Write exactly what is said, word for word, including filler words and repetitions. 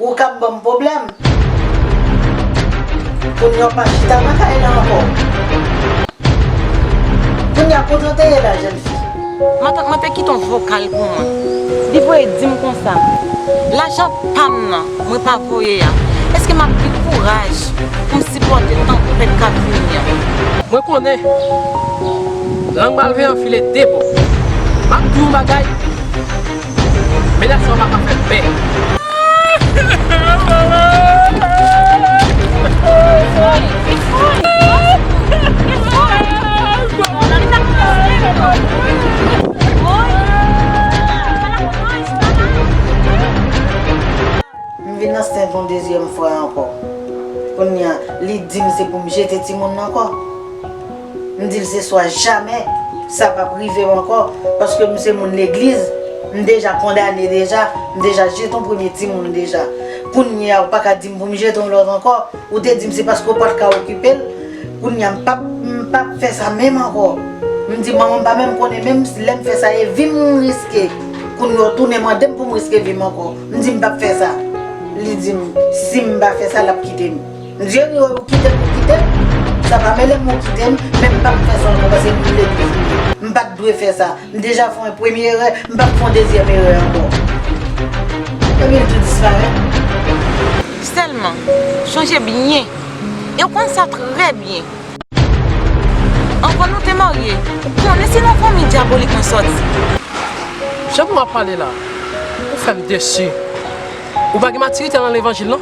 Ou k ap ban m pwoblèm. Kounye a w pa chita nan kay la ankò. Kounye a, kote w te ye la, jèn fi? Matant mwen te kite yon vokal pou mwen. Li voye di m konsa, lajan pa m nan, mwen pa voye a, èske m ap gen kouraj pou m sipòte tanpèt k ap vini an? Mwen konnen lang malveyan file de bò. M ap di w yon bagay, medam sa yo pa ka fè m pè. M vin ansent yon dezyèm fwa ankò. Kounye a, li di m se pou m jete timoun nan ankò. M di l se swa jamè, sa p ap rive m ankò, paske m se moun legliz, m deja kondane deja, m deja jete yon premye timoun deja. Kounye a, ou pa ka di m pou m jete yon lòt ankò. Ou te di m se paske w pa t ka okipe l. Kounye a, m p ap, m p ap fè sa menm ankò. M di manman m pa menm konnen menm si lè m fè sa, e vi m m riske. Kounye a, w tounen mande m pou m riske vi m ankò. M di m p ap fè sa. Li di m, si m pa fè sa, l ap kite m. M di, anyway, ou kite m, ou kite m. Sa pa mele m, ou kite m, men m p ap fè sa ankò, paske m vle viv. M pa t dwe fè sa. M deja fè yon premye erè, m p ap fè yon dezyèm erè ankò. Epi l tou disparèt. Sèlman, chonje byen, e w konn sa trè byen. Anvan nou te marye, ou konnen se nan fanmi dyabolik mwen sòti. Jan pou w ap pale la, ou fè m desi. Ou pa gen matirite nan levanjil, non?